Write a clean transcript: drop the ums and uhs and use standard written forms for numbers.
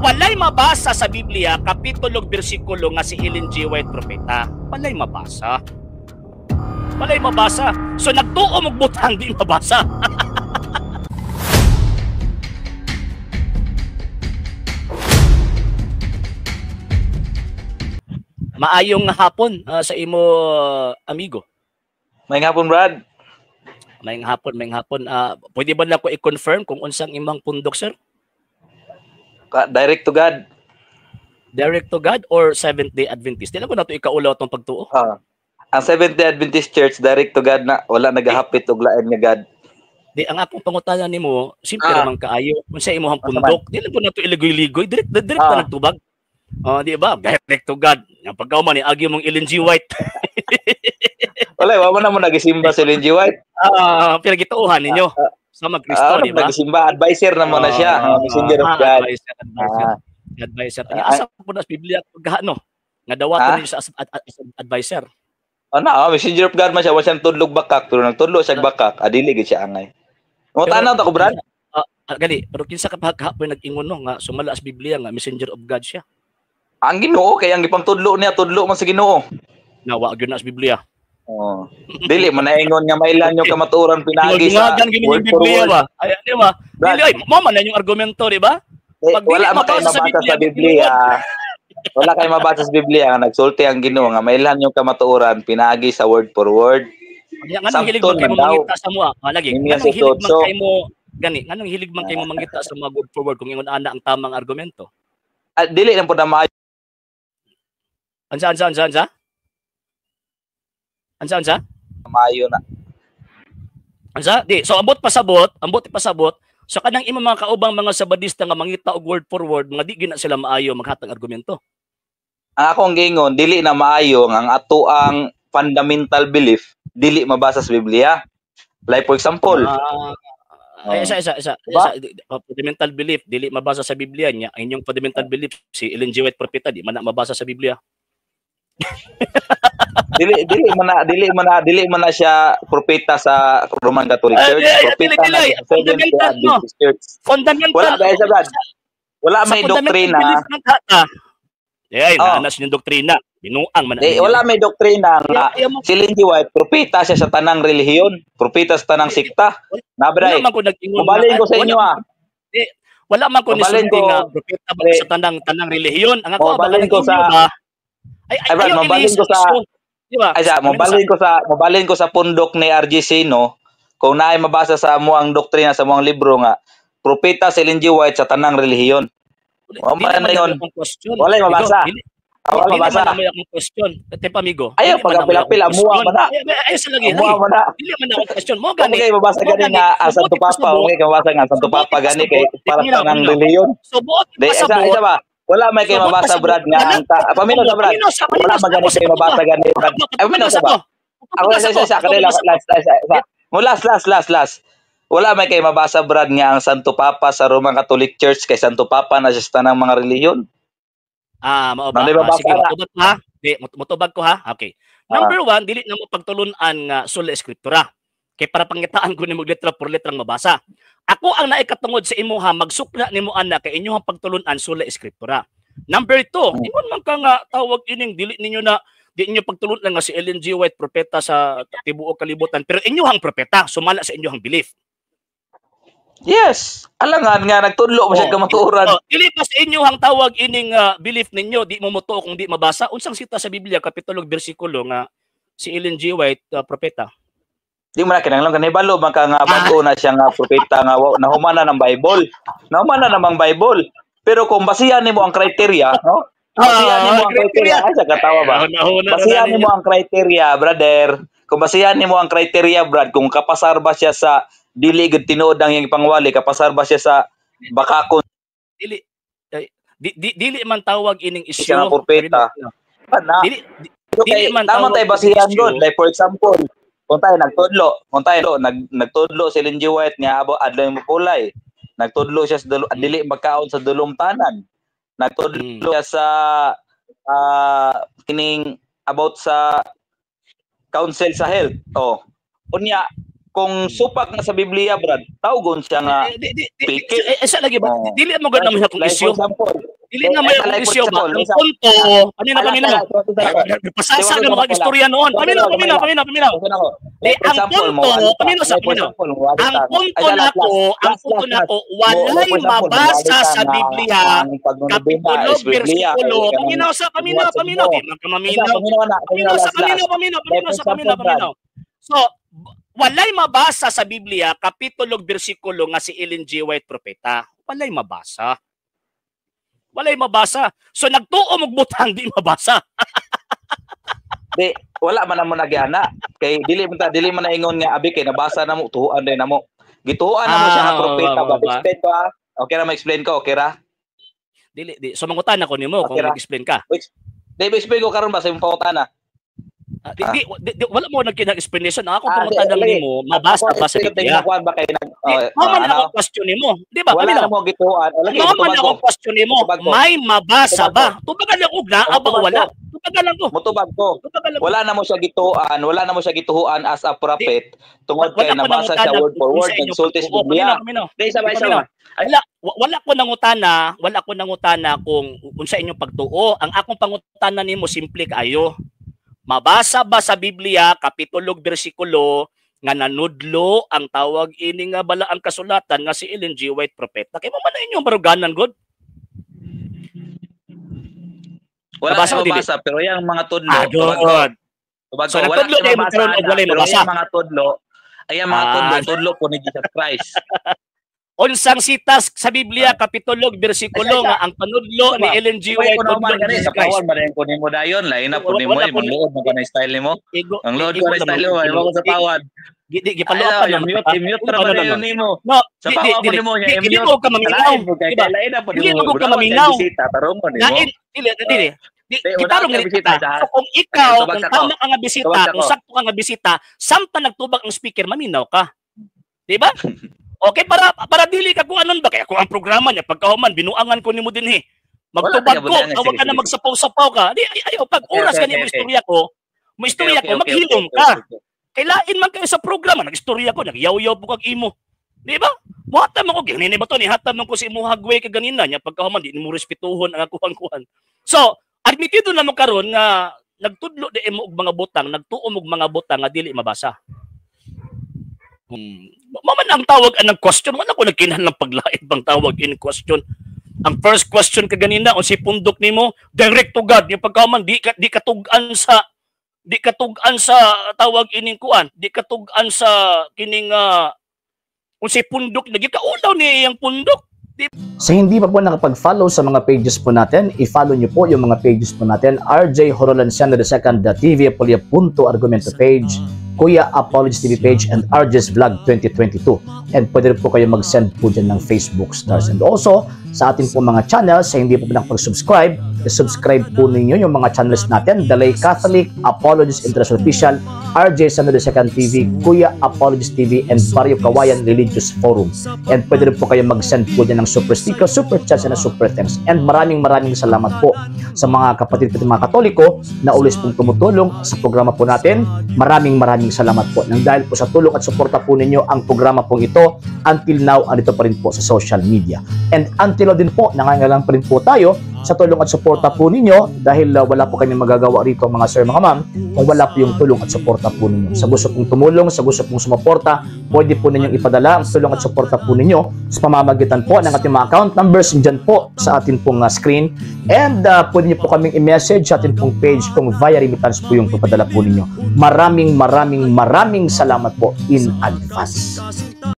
Walay mabasa sa Biblia, kapitulo ug bersikulo nga si Ellen G. White propeta. Walay mabasa. Walay mabasa. So nagtuo og butang di mabasa. Maayong hapon sa imo, amigo. Maayong hapon, Brad. Maayong hapon, maayong hapon. Pwede ba na ko i-confirm kung unsang imong pundok, sir? Direct to God. Direct to God or Seventh-day Adventist? Di lang ko na ito ikaulaw itong pagtuo. Ang Seventh-day Adventist Church, direct to God na, wala nagahapit og lain nga God. Di, ang akong pangutana nimo, simple man kaayo. Unsa imong pundok? Di lang ko na ito iligoy-ligoy. Direct na nagtubag. Di ba? Direct to God. Ang pagkauman ni agi mong Ellen G. White. Wala, wa man na mo nagisimba si Ellen G. White. Pinagituohan ninyo. Sa mga Kristo, di ba? Nagsimba, advisor na mo na siya. Messenger of God. Advisor, advisor. Advisor. Asa po na sa Biblia pagkaano? Nga dawaton niyo sa advisor. Ano, messenger of God man siya, wa siyang tudlog bakak, pero nagtudlo siya bakak, adili gid siya angay. Mo tanaw ta ko, Brad. Gali, pero kinsa ka pa kahapon nag-ingon no nga sumala sa Biblia nga messenger of God siya? Ang Ginoo kay ang gipangtudlo niya, tudlo man sa Ginoo. Nawa gyud na sa Biblia. Oh. Dili man naingon nga mailan yung kamatuoran pinaagi sa word for word. Ba? Ay, di ba? Dili ay mo man na yung argumento, di ba? Pag wala man kay mabasa sa Biblia. Wala kay mabasa sa Biblia nga nagsulti ang Ginoo nga mailan yung kamatuoran pinaagi sa word for word. Nganong hilig man kay mo mangita sa moa? Lagi. Nganong hilig man kay mo gani? Nganong hilig man kay mo mangita sa mga word for word kung ingon ana ang tamang argumento? Dili lang pud na maayo. Ansa ansa ansa ansa? Ansa ansa? Maayo na. Ansa? Di, so ambot pasabot, ambot pasabot. So kanang imong mga kaubang mga Sabadista nga mangita og word for word, mga di gina sila maayo maghatag argumento. Ang akong giingon, dili na maayo ang ato ang fundamental belief dili mabasa sa Biblia. Like for example, isa isa isa, isa fundamental belief dili mabasa sa Biblia niya. Ang inyong fundamental belief si Ellen G. White propeta di man na mabasa sa Biblia. Dili man na siya propeta sa Roman Catholic Church, propeta na sa Seventh-day Adventist Church. Fundamental. Wala ba sa Brad? Wala may doktrina. Ay, naanas yung doktrina. Binuang man. Wala may doktrina nga si Ellen G. White propeta siya sa tanang relihiyon, propeta sa tanang sekta. Nabray. Mobalin ko sa inyo ah. Wala man ko nisulti nga propeta ba sa tanang relihiyon. Ang ako balin ko sa ay, Brad, mabalin ko sa ay, mabalin ko sa pundok ni RGC no. Kung naay mabasa sa amo ang doktrina sa among libro nga propeta si Ellen G. White sa tanang relihiyon. Wa man na yon. Wala mabasa. Wala mabasa. Dili man akong question. Tepa amigo. Ayo pagapil-apil amuha man na. Ayo sa lagi. Amuha man na. Dili man akong question. Mo gani. Okay, mabasa gani nga ang Santo Papa, okay mabasa nga Santo Papa gani kay para sa tanang relihiyon. Subot isa ba? Wala may kay mabasa, Brad, nga ang paminaw sa Brad. Wala magani kay mabasa gani, Brad. Ay paminaw sa ba? Ako isa kanila last last last last last. Wala may kay mabasa, Brad, nga ang Santo Papa sa Roman Catholic Church kay Santo Papa na siya sa tanang mga relihiyon. Mao ba? Sige, motubag ha. Di, motubag ko ha. Okay. Number one, dili na mo pagtulun-an nga sola scriptura. Kay para pangitaan ko nimo letra por letrang mabasa. Ako ang naikatungod sa imuha magsukla nimo ana kay inyohang pagtulun-an sola scriptura. Number two, ingon man ka nga tawag ining dili ninyo na di inyo pagtulun-an nga si Ellen G. White propeta sa tibuok kalibutan, pero inyohang propeta sumala sa inyohang belief. Yes, alangan nga nagtudlo mo siya kamatuoran. Dili pa sa inyohang tawag ining belief ninyo, di mo motuo kung di mabasa. Unsang sita sa Biblia kapitulo ug bersikulo nga si Ellen G. White propeta? Di man na kinahanglan kanay balo man ka nga bag-o na siya nga propeta nga nahumana ng Bible. Nahumana namang Bible. Pero kung basihan nimo ang criteria, no? Basihan nimo ang criteria, ay sa katawa ba? Basihan nimo ang criteria, brother. Kung basihan nimo ang criteria, Brad, kung kapasar ba siya sa dili gud tinuod ang iyang ipangwali, kapasar ba siya sa bakakon dili dili man tawag ining issue nga propeta. Dili man tama tay basihan gud. Like for example, kung tayo nagtudlo, si Ellen G. White nga abo adlaw mapulay. Nagtudlo siya sa dili magkaon sa dulong tanan. Nagtudlo siya sa kining about sa council sa health. Oh. Unya kung supak na sa Biblia, Brad, tawgon siya nga piki. Isa lagi ba? Dili mo gud naman akong issue. Dili na may akong isyu ba? Ang punto, paminaw, paminaw. Pasasa ng mga istorya noon. Paminaw, paminaw, paminaw, paminaw. Di, ang punto, paminaw sa paminaw. Ang punto nako, walay mabasa sa Biblia, kapitulo, bersikulo, paminaw sa paminaw, paminaw. Di man ka maminaw. Paminaw sa paminaw, paminaw, paminaw sa paminaw, paminaw. So, walay mabasa sa Biblia, kapitulo, bersikulo nga si Ellen G. White propeta. Walay mabasa. Walay mabasa. So nagtuo og butang di mabasa. Di wala man namo nagyana. Kay dili man na ingon nga abi kay nabasa na mo, tuhuan din namo. Gituhuan na mo siya nga propeta ba? Explain ko ha. Okay ra ma-explain ko, okay ra? Dili di. So mangutan ako nimo kung mag-explain ka. Di explain ko karon ba sa imong pangutana? Di, di, wala mo nagkinag-explanation. Ako pangutana nimo, mabasa ba sa Biblia? Mao man ako question nimo, di ba? Wala na mo gituan. Mao man ako question nimo. May mabasa ba? Tubagan lang og naa ba wala? Tubagan lang ko. Mutubag ko. Wala na mo siya gituan, wala na mo siya gituhuan as a prophet tungod kay nabasa siya word for word nagsulti sa Biblia. Di sa ba? Wala ko nangutana, wala ko nangutana kung unsa inyong pagtuo. Ang akong pangutana nimo simple kaayo. Mabasa ba sa Biblia kapitulo bersikulo nga nanudlo ang tawag ini nga bala ang kasulatan nga si Ellen G. White propeta? Kay mo man inyong baruganan god. Wala nabasa, mabasa pero yang mga tudlo. Ah, so nagtudlo dai mo karon og walay mabasa. Pero mga tudlo, ay ang mga tudlo, tudlo po ni Jesus Christ. Unsang sitas sa Biblia kapitulo bersikulo nga ang panudlo ni Ellen G. White tudlo ni Jesus Christ. Sa man ko nimo dayon, lain na po nimo, manluod mo kanay style nimo. Ang load ko na style mo, mo ko sa tawad. Di gipaluopan na mute ra ba dayon nimo? Sa pawad po nimo nya mute. Dili mo ka maminaw. Dili mo ka maminaw. Bisita tarong mo nimo. Dili dili. Gitarong nga bisita. So kung ikaw, kung tama ka nga bisita, kung sakto ka nga bisita, samtang nagtubag ang speaker, maminaw ka. Di ba? Okay, para dili ka kung anon ba kaya kung ang programa niya pagkahuman binuangan ko nimo dinhi. Magtubag ko, awag ka na magsapaw-sapaw ka. Di ay pag oras ka nimo istorya ko, mo istorya ko maghilom ka. Kay lain man kayo sa programa, nagistorya ko, nagyaw-yaw po kag imo. Di ba? Muhatag man ko ganini ba to ni hatag man ko sa imo hagway ka ganina nya pagkahuman di nimo respetuhon ang akuang kuan. So, admitido na mo karon nga nagtudlo di imo og mga butang, nagtuom og mga butang nga dili mabasa. Maman ang tawag anang question, wala ko nagkinahanglan paglait bang tawag in question. Ang first question kaganina on si pundok nimo, direct to God, yung pagkaman di katug-an sa tawag ining kuan, di katug-an sa kining unsay pundok nagikaulaw ni iyang pundok. Sa hindi pa po nakapag-follow sa mga pages po natin, i-follow nyo po yung mga pages po natin, RJ Horolanciano II, TV Apolia Argumento page, Kuya Apologies TV page, and RJ's Vlog 2022. And pwede rin po kayo mag-send po dyan ng Facebook stars. And also, sa atin po mga channels, sa hindi po nakapag-subscribe, i-subscribe po ninyo yung mga channels natin, The Lay Catholic, Apologies International Official, RJ Sano II TV, Kuya Apologies TV, and Barrio Kawayan Religious Forum. And pwede rin po kayo mag-send po dyan ng super sticker, super chats, and super thanks. And maraming maraming salamat po sa mga kapatid po mga Katoliko na always pong tumutulong sa programa po natin. Maraming maraming salamat po. Nang dahil po sa tulong at suporta po ninyo ang programa pong ito, until now, andito pa rin po sa social media. And until now din po, nangangailangan pa rin po tayo sa tulong at suporta po ninyo dahil wala po kami magagawa rito mga sir, mga ma'am, kung wala po yung tulong at suporta po ninyo. Sa gusto pong tumulong, sa gusto pong sumuporta, pwede po ninyong ipadala ang tulong at suporta po ninyo sa pamamagitan po ng ating mga account numbers dyan po sa atin pong screen. And pwede niyo po kaming i-message sa atin pong page kung via remittance po yung papadala po ninyo. Maraming maraming maraming salamat po in advance.